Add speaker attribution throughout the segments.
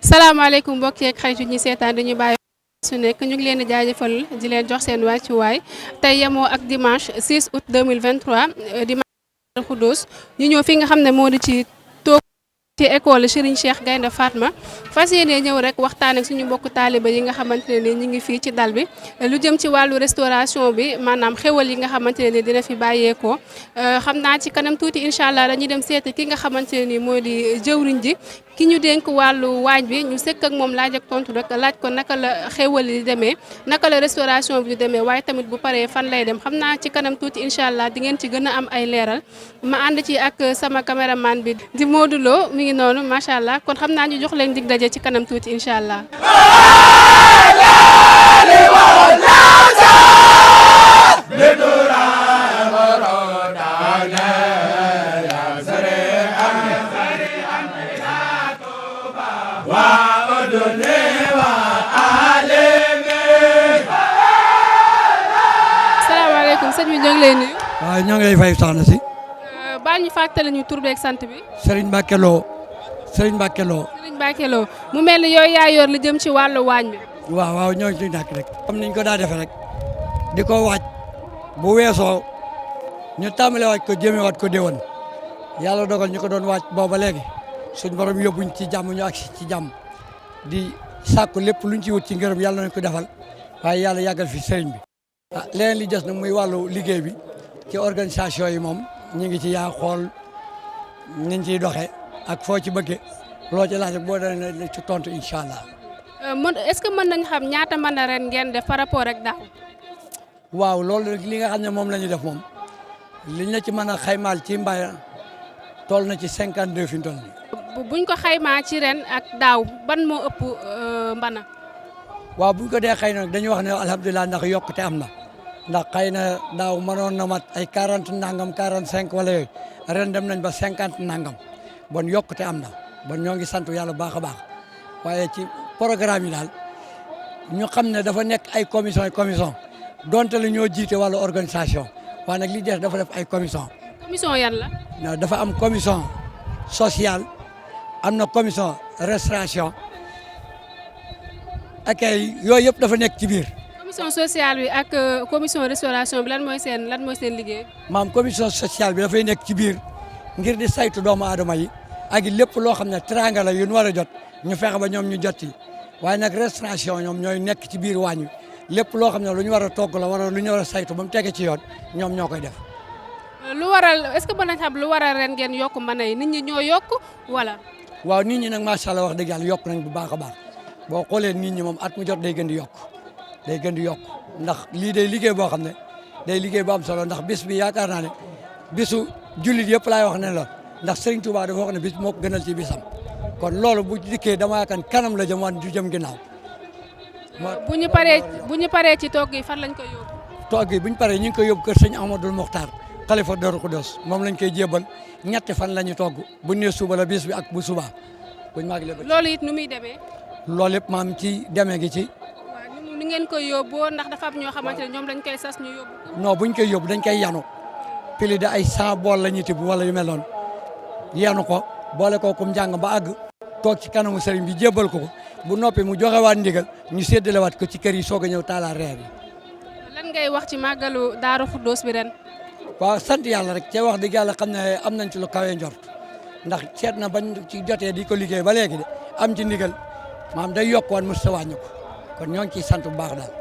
Speaker 1: salaamaaleykum mbokk yeeg xarit ñi seetaan dañuy bàyyi su nekk ñu ngi leen di jaajëfal di leen jox seen wàccuwaay tey yemoo ak dimanche 6 août 2023 dimanche Khoudoss ñu ñëw fi nga xam ne moo di ci ci école Serigne Cheikh Gaynde Fatma fas yéene ñëw rek waxtaan ak suñu mbokk taaliba yi nga xamante ne ñu ngi fii ci dal bi lu jëm ci wàllu restauration bi maanaam xéwal yi nga xamante ne dina fi bàyyeekoo xam naa ci kanam tuuti incha allah dañuy dem seeti ki nga xamante ne nii moo di jëwriñ ji ki ñu dénk wàllu waañ bi ñu sëkk ak moom laaj ak tontu rek laaj ko naka la xéwal yi di demee naka la restauration bi di demee waaye tamit bu paree fan lay dem xam naa ci kanam tuuti incha allah di ngeen ci gën a am ay leeral ma ànd ci ak sama caméraman bi di Modou Lo mi ngi noonu macha allah kon xam naa ñu jox leen dig daje ci kanam tuuti incha allah. salaamaaleykum sëñ bi ñoo ngi lay nuyu.
Speaker 2: waaw ñoo ngi lay fay soxna si.
Speaker 1: baal ñu fàttali ñu tur beeg sant bi.
Speaker 2: Serigne Mbacke Lo. Serigne Mbacke Lo.
Speaker 1: Serigne Mbacke Lo mu mel ni yooyu yaa yor li jëm ci wàllu waañ bi.
Speaker 2: waaw waaw ñoo ngi ciy nekk rek. comme niñ ko daa defee rek di ko waaj bu weesoo ñu tàmbale waaj ko jëmewaat ko déwén yàlla dogal ñu ko doon waaj booba léegi suñ borom yóbbuñ ci jàmm ñu agsi ci jàmm di sàkku lépp luñ ci wut ci ngërëm yàlla nañ ko defal waaye yàlla yàggal fi Serigne bi. ah leneen li des nag muy wàllu liggéey bi ci organisation yi moom ñu ngi ci yaa xool niñ ciy doxee ak foo ci bëggee loo ci laaj boo demee ne ci tontu incha allah.
Speaker 1: est-ce que mën nañ xam ñaata mën na ren ngeen def par rapport ak daaw.
Speaker 2: waaw loolu rek li nga xam ne moom la ñu def moom liñ la ci mën a xaymaal ci mbay toll na ci 52 fi mu toll nii.
Speaker 1: buñ ko xaymaa ci ren ak daaw ban moo ëpp mbana.
Speaker 2: waaw buñ ko dee xëy na dañuy wax ne alhamdulilah ndax yokkute am na ndax xëy na daaw mënoon na mat ay 40 nangam 45 wala yooyu ren dem nañ ba 50 nangam bon yokkute am na bon ñoo ngi sant yàlla bu baax a baax waaye ci programme yi daal ñu xam ne dafa nekk ay commission donte la ñoo jiite wàllu organisation waaye nag li des dafa def ay commission
Speaker 1: yan la.
Speaker 2: dafa am commission sociale am na commission restauration ak ay yooyu yëpp dafa nekk ci biir.
Speaker 1: commission sociale bi ak commission restauration bi lan mooy seen liggéey.
Speaker 2: maam commission sociale bi dafay nekk ci biir ngir di saytu doomu aadama yi ak lépp loo xam ne teraanga la yu ñu war a jot ñu fexe ba ñoom ñu jot yi waaye nag restauration ñoom ñooy nekk ci biir waañ wi lépp loo xam ne lu ñu war a togg la wala lu ñu war a saytu ba mu tege ci yoon ñoom ñoo koy def.
Speaker 1: lu waral est-ce que mën nañ xam lu waral ren ngeen yokk mën yi nit ñi ñoo yokk wala.
Speaker 2: waaw nit ñi nag macha allah wax dëgg yàlla yokk nañ bu baax a baax boo xoolee nit ñi moom at mu jot day gën di yokk ndax lii day liggéey boo xam ne day liggéey bu am solo ndax bis bi yaakaar naa ne bisu jullit yëpp laay wax ne la ndax Serigne Touba dafa wax ne bis moo ko gënal ci bisam kon loolu bu dikkee dama yaakaar kanam la jëm waan du jëm ginnaaw.
Speaker 1: bu ñu paree ci togg yi fan lañ koy yóbbu.
Speaker 2: togg yi bu ñu paree ñu ngi koy yóbbu kër sëñ Ahmadul Mokhtar xalifa Darou Khoudoss moom lañ koy jébal ñetti fan la ñu togg bu nee suba la bis bi ak bu subaa buñ màggalee ba.
Speaker 1: loolu it nu muy demee.
Speaker 2: loolu yëpp maam ci demee gi ci.
Speaker 1: waaw ni ngeen koy yóbboo ndax dafa am ñoo xamante ne ñoom dañ koy sas ñu yóbbu ko.
Speaker 2: non buñ koy yóbbu dañ koy yanu pili de ay 100 bool la ñuy tibb wala yu mel noonu yanu ko boole ko kum njàng ba àgg toog ci kanamu sëriñ bi jébbal ko bu noppi mu joxewaat ndigal ñu séddalewaat ko ci kër yi soog a ñëw taalaat reer yi.
Speaker 1: lan ngay wax ci màggalu Daaru Khoudoss bi ren.
Speaker 2: waaw sant yàlla rek cee wax dëgg yàlla xam ne am nañ ci lu kawe njort ndax seet na bañ ci jotee di ko liggéey ba léegi de am ci ndigal maam day yokk waan mos sa wàññi ko kon ñoo ngi ciy sant bu baax daal.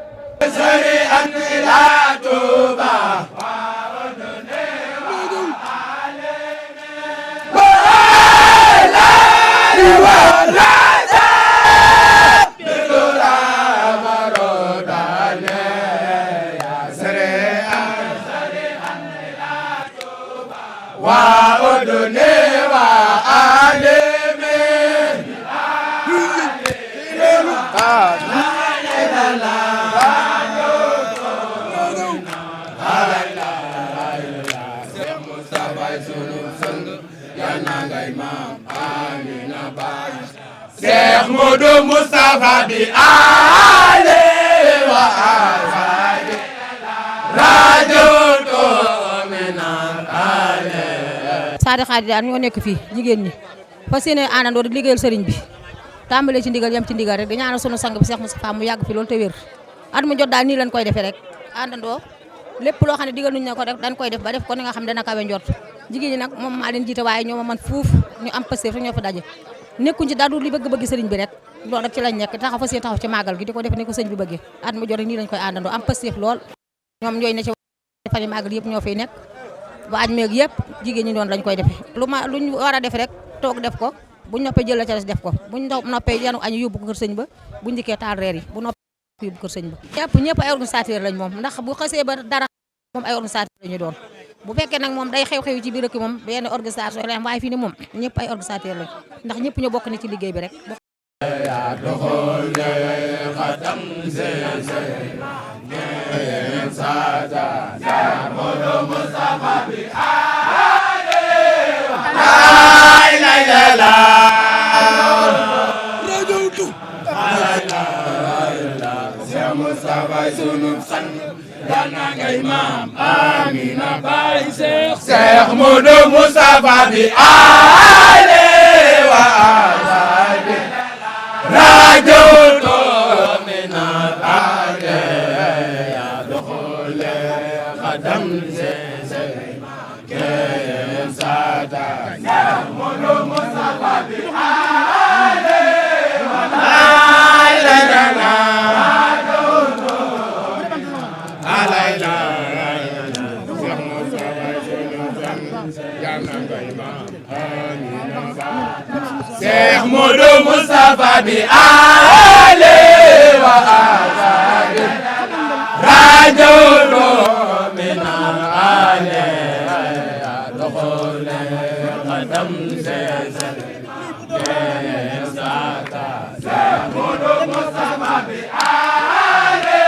Speaker 3: Cheikh Modou Moustapha bi ale wa ashabi rajo to menan ale
Speaker 4: Saadi Xaadi daal ñoo nekk fii jigéen ñi fas yéene àndandoo di liggéeyal sëriñ bi tàmbalee ci ndigal yam ci ndigal rek di ñaanal sunu sang bi Cheikh Moustapha mu yàgg fi loolu te wér at mu jot daal nii lañ koy defee rek àndandoo lépp loo xam ne digal nuñ ne ko def dañ koy def ba def ko ni nga xam dana kawe njort jigéen ñi nag moom maa leen jiite waaye ñoo ma man fuuf ñu am passé rek ñoo fa daje nekkuñ ci daal li bëgg-bëgg sëriñ bi rek loolu rek ci lañ nekk taxaw fas yéene taxaw ci màggal gi di ko def ni ko sëñ bi bëggee at mu jot rek nii lañ koy àndandoo am passé lool ñoom ñooy ne ci fan yi màggal yëpp ñoo fiy nekk waaj meeg yëpp jigéen ñi doon lañ koy defee luñ war a def rek toog def ko buñ noppee jël la ca des def ko buñ noppee yanu añu yóbbu ko kër sëñ ba buñ dikkee taal reer yi bu noppee yóbbu kër sëñ ba ñëpp ay organisateur lañ moom ndax bu xasee ba dara moom ay organisateur lañu doon bu fekkee nag moom day xew-xew ci biir rek moom benn organisation la waaye fii ni moom ñëpp ay organisateur lañ ndax ñëpp ñu bokk ni ci liggéey bi rek
Speaker 3: ya doxol xatam
Speaker 5: Yàlla ngay maam Amina Baye
Speaker 3: Cheikh Modou Moustapha bi ale wa ashabi rajo to minal ade ya doxol xadam se kem sada Cheikh Modou Moustapha bi ale wa Cheikh Modou Moustapha bi ale wa ashabi rajo do minal ale ya doxol xadam se kem sada Cheikh Modou Moustapha bi ale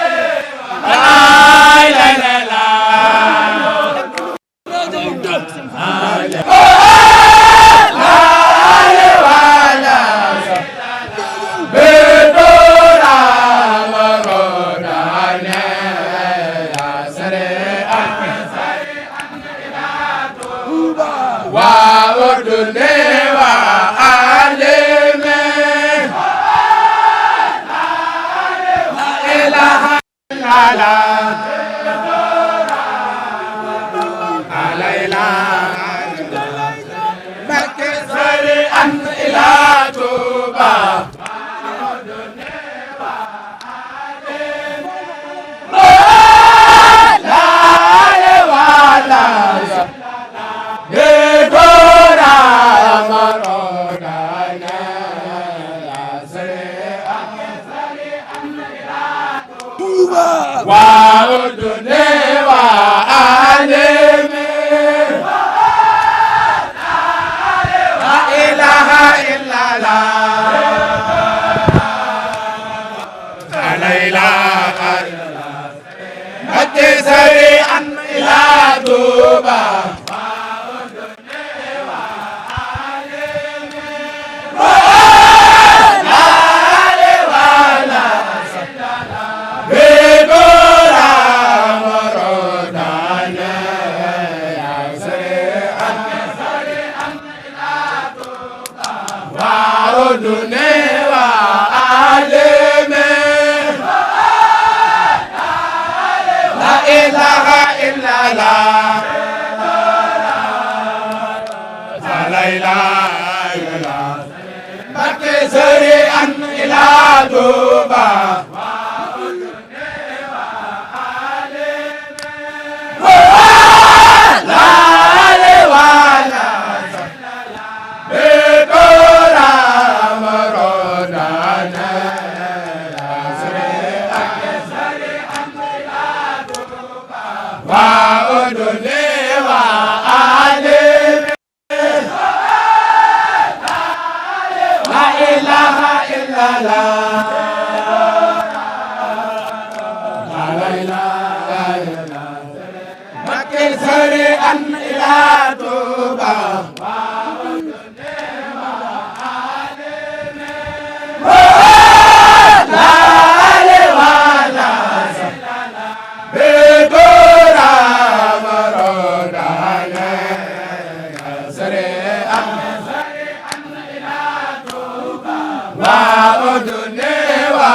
Speaker 3: Wow. udni wa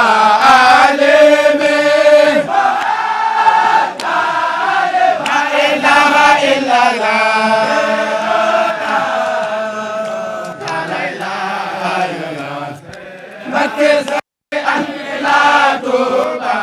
Speaker 3: alimi la ilaha illallah la ilaha illallah Mbacké Sëriñ an ila Touba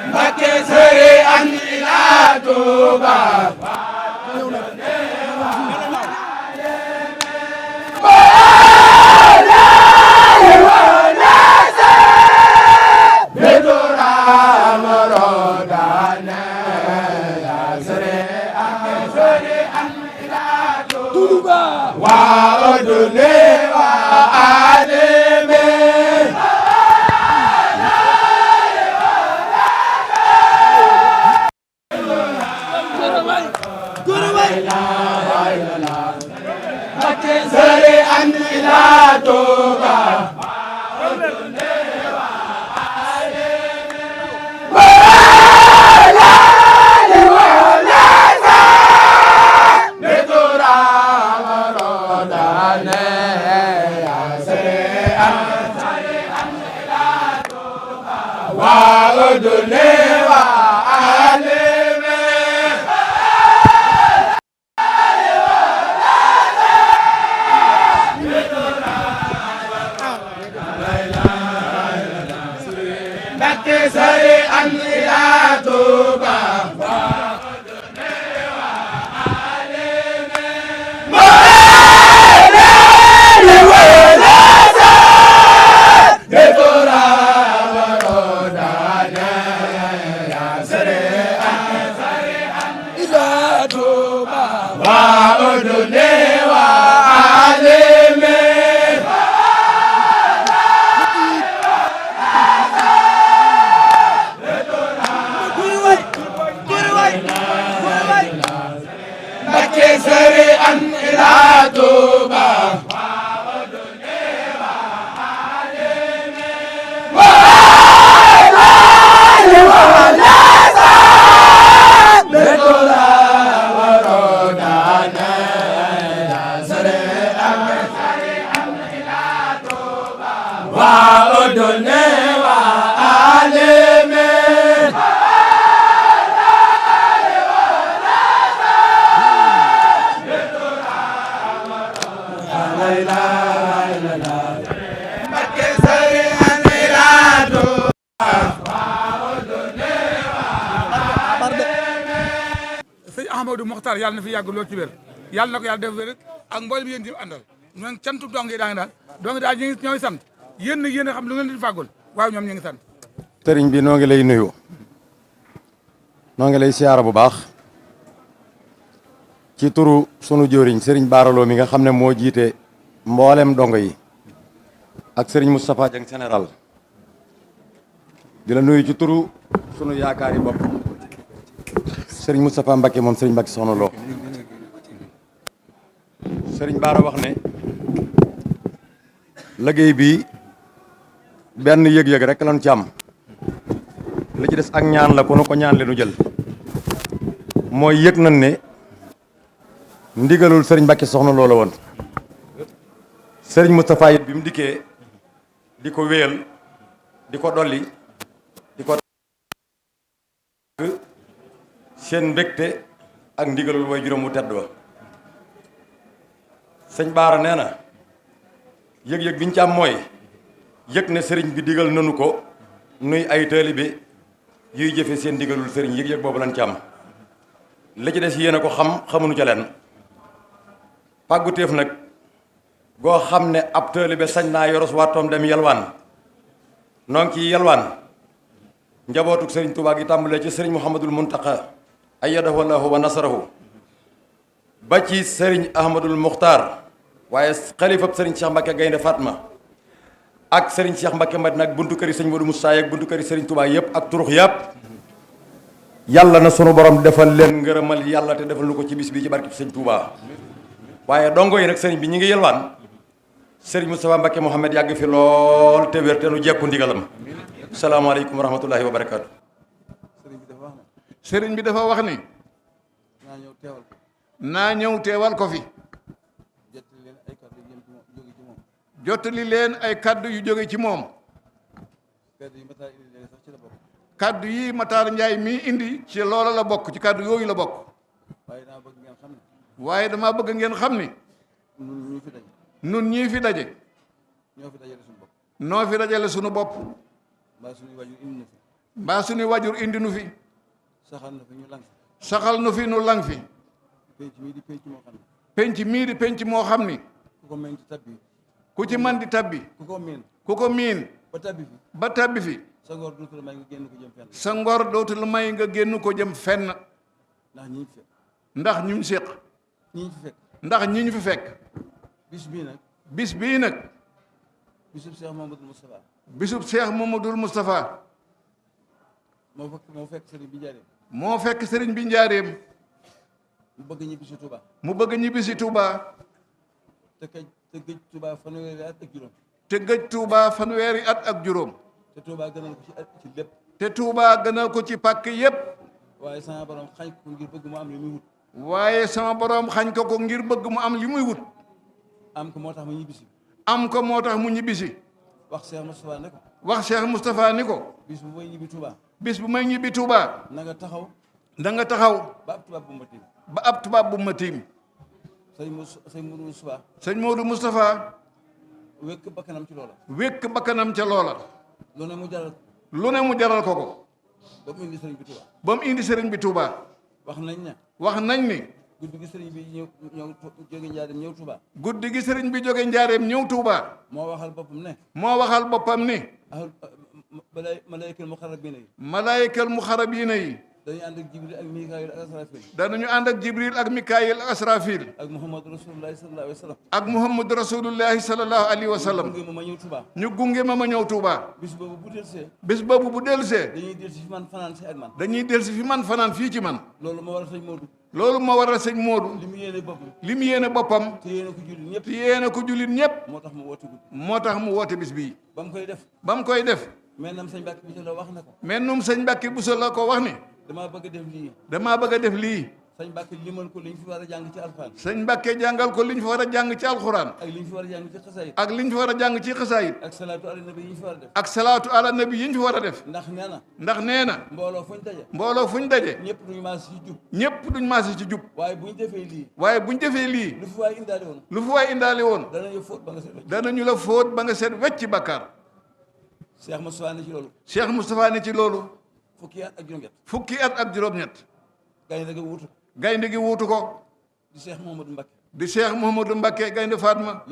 Speaker 3: Mbacké Sëriñ an ila Touba Sëriñ an ila Touba Mbacké Sëriñ an ila Touba Mbacké Sëriñ an ila Touba
Speaker 6: sëñ Ahmadou Mokhtar yàlla na fi yàgg lool ci wér yàlla na ko yàlla def wér ak mboolem yéen di àndal ñoom cantu dong yi daal ñu ngi ñooy sant yéen nag yéen a xam lu ngeen di fàggul waaw ñoom ñu ngi sant.
Speaker 7: sëriñ bi noo ngi lay nuyu noo ngi lay siyaara bu baax ci turu sunu jëriñ sëriñ Baaraloo mi nga xam ne moo jiite mboolem dongo yi ak sëriñ Moustapha Dieng général di la nuyu ci turu sunu yaakaari bopp sëriñ Moustapha Mbacké moom sëriñ Mbacké Soxna Lo sëriñ Baara wax ne liggéey bi benn yëg-yëg rek lañu ci am li ci des ak ñaan la ku nu ko ñaan le nu jël mooy yëg nañ ne ndigalul sëriñ Mbacké Soxna Lo la woon sëriñ Moustapha it bi mu dikkee di ko wéyal di ko dolli di ko seen mbégte ak ndigalul way juróom mu tedd wa sëñ Baara nee na yëg-yëg bi ñu ci am mooy yëg ne sëriñ bi digal nanu ko nuy ay taalibe yuy jëfe seen digalul sëriñ yëg-yëg boobu lañ ci am li ci des yéen a ko xam xamuñu ca leen pàggutéef nag goo xam ne ab taalibe sañ naa yoros waatoom dem yalwaan noo ngi ciy yalwaan njabootuk sëriñ Tuubaa gi tàmbalee ci sëriñ Muhammadul Muntaqa ayyadahu Allahu wa nasarahu ba ci sëriñ Ahmadul Muxtaar waaye xalifab Serigne Cheikh Mbacke Gaynde Fatma ak Serigne Cheikh Mbacke Madina ak buntu kër yi sëñ Modou Moussa ak buntu kër yi Serigne Touba yëpp ak turux yëpp yàlla na sunu borom defal leen ngërëmal yàlla te defal nu ko ci bis bi ci barkeb sëñ Touba. waaye dongo yi nag sëriñ bi ñi ngi yelwaan Serigne Moustapha Mbacke Mouhamed yàgg fi lool te wér te nu jekku ndigalam. salaamaaleykum wa rahmatullahi wa barakaatu.
Speaker 5: sëriñ bi dafa wax ni naa ñëw teewal ko fi jottali leen ay kaddu yu jóge ci moom. kaddu yi Matar Ndiaye mii indi ci loola la bokk, ci kaddu yooyu la bokk. waaye dama bëgg ngeen xam ni nun ñii fi daje noo fi dajale sunu bopp mbaa suñuy wajur indi nu fi saxal nu fi nu lang fi penc mii di penc moo xam ni ku ci man di tabbi ku ko miin ba tabbi fi sa ngor dootul may nga génn ko jëm fenn ndax ñu séq ndax ñi ñu fi fekk bis bii nag bisub Cheikh Mamadou Moustapha bisub Cheikh Mamadou Moustapha moo fekk sëriñ bi njaareem moo fekk sëriñ bi njaareem mu bëgg ñibbi si Touba te gëj Touba fanweeri at ak juróom te Touba gënal ko ci lépp te Touba gënal ko ci pàkk yépp waaye sama borom xañ ko ngir bëgg mu am li muy wut waaye sama borom xañ ko ngir bëgg mu am li muy wut am ko moo tax mu ñibbisi wax Cheikh Moustapha ne ko bis bu may ñibbi Touba na nga taxaw ba ab tubaab bu ma tiim sëñ Modou Moustapha wékk bakkanam ca loola lu ne mu jaral ko ba mu indi sëriñ bi Touba wax nañ ni guddi gi sëriñ bi jóge njaareem ñëw Touba moo waxal boppam ne malaayikal muxarabiina yi dañu ànd ak Jibril ak Mikaayil ak Asrafil ak Muhammadu Rasulullahi sallallahu alayhi wa sallam ñu gunge ma ñëw Touba bis boobu bu delsee dañuy delsi fi man fanaan fii ci man loolu moo waral sëñ Modou li mu yéene boppam te yéene ko jullit ñépp moo tax mu woote bis bii ba mu koy def mennum sëñ Mbàkke Buso la ko wax ni damaa bëgg a def lii sëñ Mbàkke limal ko li ñu fi war a jàng ci alxuraan sëñ Mbàkke jàngal ko li ñu fi war a jàng ci alxuraan ak li ñu fi war a jàng ci xasaayid ak li ñu fi war a jàng ci xasaayid ak salaatu ala nabi yi ñu fi war a def ak salaatu ala nabi yi ñu fi war a def ndax nee na mbooloo fuñ daje ñëpp duñ maasi ci jub waaye buñ defee lii lu fi waay indaale woon danañu la fóot ba nga set wecc bakkaar Cheikh Moustapha ne ci loolu fukki at ak juróom-ñett gaynde gi wuutu ko di Cheikh Mouhamadou Mbacké Gaynde Fatma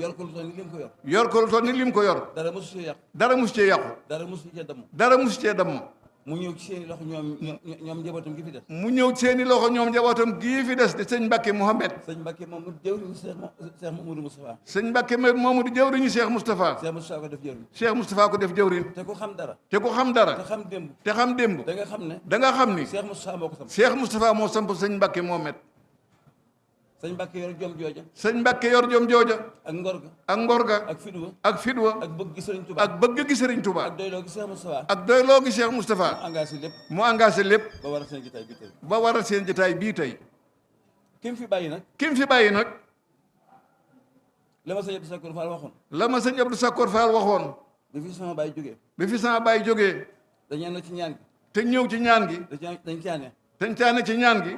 Speaker 5: yor ko lu toll ni lim ko yor dara musu cee yàqu dara musu cee damm mu ñëw ci seeni loxo ñoom njabootam gi fi des di sëñ Mbacké Mouhamed sëñ Mbacké moom du jëwriñu Cheikh Mamadou Moustapha sëñ Mbacké moomu du jëwriñu Cheikh Moustapha Cheikh Moustapha ko def jëwriñ te ku xam dara te xam démb da nga xam ni Cheikh Moustapha moo samp sëñ Mbacké Mouhamed sëñ Mbàkke yor jom jooja ak ngor ga ak fidwa ak bëgg gi Sëriñ Tuubaa ak doyloo gi Cheikh Moustapha mu engagé lépp ba waral seen jotaay bii tey kim fi bàyyi nag la ma sëñ Abdou Sakkoor Fall waxoon bi fi sama baay jógee te ñëw ci ñaan gi dañ caane ci ñaan gi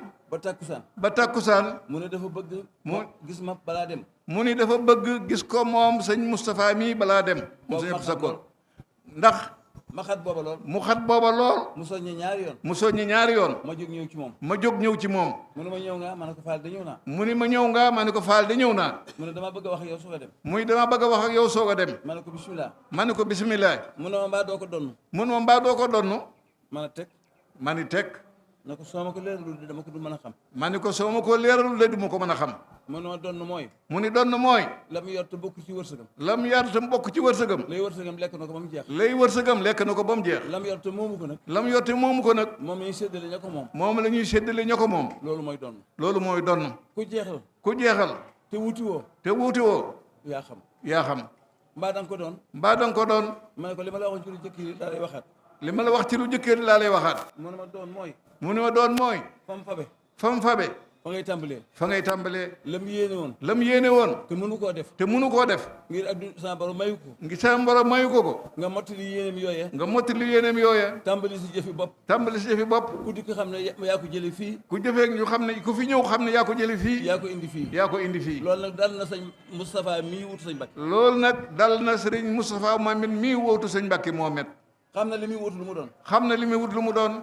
Speaker 5: ba takkusaan mu ne dafa bëgg gis ma balaa dem mu ni dafa bëgg gis ko moom sëñ Moustapha mii balaa dem mu sëñ Abdou Sakkoor ndax mu xat booba lool mu soññi ñaari yoon ma jóg ñëw ci moom mu ni ma ñëw nga ma ne ko faal de ñëw naa mu ne dama bëgg a wax ak yow soog a dem dama bëgg a wax ak yow soog a dem ma ne ko bismillah mu ne ma mbaa doo ko donn ma ni teg
Speaker 3: na ko soo ma ko leeralul de dama ko du mën a xam.
Speaker 5: ma ni ko soo ma ko leeralul de du ma ko mën a xam.
Speaker 3: mu ne ma donn mooy.
Speaker 5: mu ni donn mooy.
Speaker 3: la mu yor te bokk ci wërsëgam.
Speaker 5: la mu yor te bokk ci wërsëgam.
Speaker 3: lay wërsëgam lekk na ko ba mu jeex.
Speaker 5: lay wërsëgam lekk na ko ba mu jeex.
Speaker 3: la mu yor te moomu ko nag.
Speaker 5: la mu yor te moomu ko nag.
Speaker 3: moom la ñuy séddale ña ko moom.
Speaker 5: moom la ñuy séddale ña ko moom.
Speaker 3: loolu mooy donn.
Speaker 5: loolu mooy donn.
Speaker 3: ku jeexal.
Speaker 5: ku jeexal.
Speaker 3: te wuti woo.
Speaker 5: te wuuti woo.
Speaker 3: yaa xam.
Speaker 5: yaa xam.
Speaker 3: mbaa da nga ko doon.
Speaker 5: mbaa da nga ko doon.
Speaker 3: ma ne ko li ma la waxoon ci lu jëkk yi daa lay waxaat.
Speaker 5: li ma la wax ci lu jëkkee laa lay waxaat.
Speaker 3: mu ne ma doon mooy.
Speaker 5: mu ne ma doon mooy.
Speaker 3: fam fabe.
Speaker 5: fam fabe.
Speaker 3: fa ngay tàmbalee.
Speaker 5: fa ngay tàmbalee.
Speaker 3: la mu yéene woon.
Speaker 5: la mu yéene woon.
Speaker 3: te mënu koo def.
Speaker 5: te munu koo def.
Speaker 3: ngir addu sama borom mayu ko.
Speaker 5: ngi sa borom mayu ko ko.
Speaker 3: nga mottali yéeneem yooyee.
Speaker 5: nga mottali yéeneem yooye.
Speaker 3: tàmbali si jëfi bopp.
Speaker 5: tàmbali si jëfi bopp.
Speaker 3: ku dikk xam ne yaa ko jële fii.
Speaker 5: ku jëfee ñu xam ne ku fi ñëw xam ne yaa ko jëli fii.
Speaker 3: yaa ko indi fii.
Speaker 5: yaa ko indi fii.
Speaker 3: loolu nag dal na sëñ Moustapha mii wut sëñ Mbacke.
Speaker 5: loolu nag dal na sëriñ Moustapha Mohamed mii wóotu sëñ Mbacke Mohamed.
Speaker 3: xam na li muy wut lu mu doon.
Speaker 5: xam na li muy wut lu mu doon.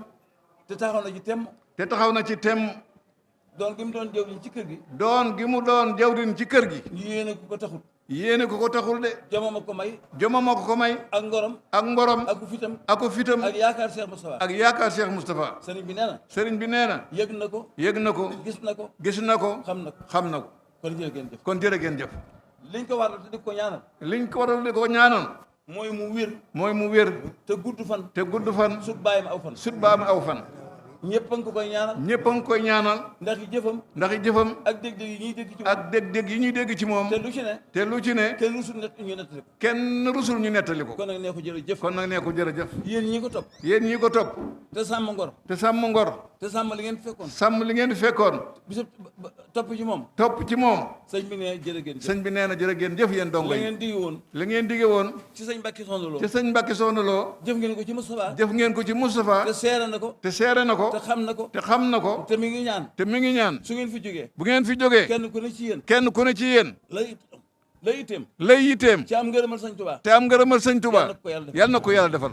Speaker 3: te taxaw na ci temm.
Speaker 5: te taxaw na ci tem.
Speaker 3: doon gi mu doon jëwriñ ci kër gi.
Speaker 5: doon gi mu doon jawrin ci kër gi.
Speaker 3: ñu yéene ko taxul.
Speaker 5: yéene ko taxul de.
Speaker 3: jomam a ko may.
Speaker 5: jomam moo ko may.
Speaker 3: ak ngorom.
Speaker 5: ak ngorom.
Speaker 3: ak fitam.
Speaker 5: ak fitam.
Speaker 3: ak yaakaar Cheikh Moustapha.
Speaker 5: ak yaakaar Cheikh Moustapha.
Speaker 3: sëriñ bi nee na.
Speaker 5: sëriñ bi nee na.
Speaker 3: yëg na ko.
Speaker 5: yëg na ko.
Speaker 3: gis na ko.
Speaker 5: gis na ko.
Speaker 3: xam na ko.
Speaker 5: xam na ko.
Speaker 3: kon jërë ngeen jëf.
Speaker 5: kon jërë ngeen jëf.
Speaker 3: liñ ko waral te di ko ñaanal.
Speaker 5: liñ ko waral di ko ñaanoon.
Speaker 3: mooy mu wér.
Speaker 5: mooy mu wér.
Speaker 3: te gudd fan.
Speaker 5: te gudd fan.
Speaker 3: sut bàyyam aw fan.
Speaker 5: sut ba am aw fan.
Speaker 3: ñëpp a ngi ko koy ñaanal.
Speaker 5: ñëpp a ngi koy ñaanal.
Speaker 3: ndax jëfam.
Speaker 5: ndax jëfam.
Speaker 3: ak dégg-dégg yi ñuy dégg ci moom.
Speaker 5: ak dégg-dégg yi ñuy dégg ci moom.
Speaker 3: te lu ci ne.
Speaker 5: te lu ci ne.
Speaker 3: kenn rusul net ñu nettali ko.
Speaker 5: kenn rusul ñu nettali ko.
Speaker 3: kon nag nee ko jërëjëf.
Speaker 5: kon nag nee ko jërëjëf.
Speaker 3: yéen ñi ko topp.
Speaker 5: yéen ñi ko topp.
Speaker 3: te sàmm ngor.
Speaker 5: te sàmm ngor.
Speaker 3: te sàmm li ngeen fekkoon.
Speaker 5: sàmm li ngeen di fekkoon.
Speaker 3: bisub topp ci moom.
Speaker 5: topp ci moom.
Speaker 3: sëñ bi nee jërë ngeen jëf.
Speaker 5: sëñ bi nee na jërë ngeen jëf yéen dongo
Speaker 3: la
Speaker 5: yi.
Speaker 3: ngeen digge woon.
Speaker 5: li ngeen dige woon.
Speaker 3: ci sëñ Mbacke Soxna Lo.
Speaker 5: ci sëñ Mbacke Soxna Lo.
Speaker 3: jëf ngeen ko ci Moustapha.
Speaker 5: jëf ngeen ko ci Moustapha.
Speaker 3: te seere na ko.
Speaker 5: te seere na ko.
Speaker 3: te xam na ko.
Speaker 5: te xam na ko.
Speaker 3: te mi ngi ñaan.
Speaker 5: te mi ngi ñaan.
Speaker 3: su ngeen fi jógee.
Speaker 5: bu ngeen fi jógee.
Speaker 3: kenn ku ne ci yéen.
Speaker 5: kenn ku ne ci yéen.
Speaker 3: lay itteem.
Speaker 5: lay yiteem.
Speaker 3: ci am ngërëmal sëñ Touba.
Speaker 5: te am ngërëmal sëñ Touba. yal na ko yàlla defal.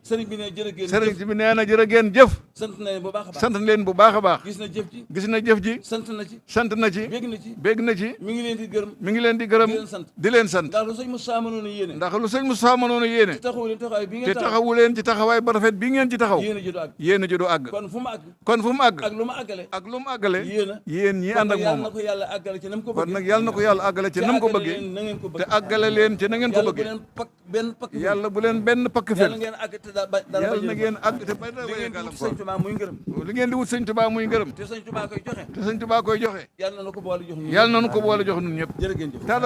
Speaker 3: sëriñ bi ne jërë ngeen jëf.
Speaker 5: sëriñ bi nee na jërë ngeen jëf.
Speaker 3: sant na leen bu baax a baax.
Speaker 5: sant leen bu baax a baax.
Speaker 3: gis na jëf ji.
Speaker 5: gis na jëf ji.
Speaker 3: sant na ci.
Speaker 5: sant na ci.
Speaker 3: bég na ci.
Speaker 5: bég na ci.
Speaker 3: mi ngi leen di gërëm.
Speaker 5: mi ngi leen di gërëm.
Speaker 3: di leen sant.
Speaker 5: di leen sant.
Speaker 3: ndax lu sëñ Moussa mënoon a yéene.
Speaker 5: ndax lu sëñ Moussa mënoon a yéene.
Speaker 3: te taxawu leen taxawaay bi
Speaker 5: te
Speaker 3: ngeen
Speaker 5: taxawu leen ci taxawaay ba rafet bi ngeen ci taxaw.
Speaker 3: yéen a ji du àgg.
Speaker 5: yéen a ji du àgg.
Speaker 3: kon fu mu àgg.
Speaker 5: kon fu mu àgg.
Speaker 3: ak lu ma àggale.
Speaker 5: ak lu mu àggale.
Speaker 3: yéen
Speaker 5: ñi ànd ak
Speaker 3: yàlla
Speaker 5: moom.
Speaker 3: na ko yàlla àggale ci nam ko
Speaker 5: kon
Speaker 3: bëggee.
Speaker 5: nag yàlla na ko yàlla àggale ci nam ko bëggee.
Speaker 3: na ngeen ko
Speaker 5: te
Speaker 3: bëgg.
Speaker 5: àggale leen ci na ngeen ko bëggee. yàlla bu leen benn pakk fel.
Speaker 3: yàlla ngeen àgg te dara
Speaker 5: yàlla na ngeen àgg te bay
Speaker 3: li ngeen di wut sëñ Tuubaa muy ngërëm.
Speaker 5: li ngeen di wut sëñ Tuubaa muy ngërëm.
Speaker 3: te sëñ Tuubaa koy joxe.
Speaker 5: te sëñ Tuubaa koy joxe.
Speaker 3: yàlla na ko boole jox ñun.
Speaker 5: yàlla na nu ko boole jox ñun ñëpp.
Speaker 3: jërë ngeen jëf.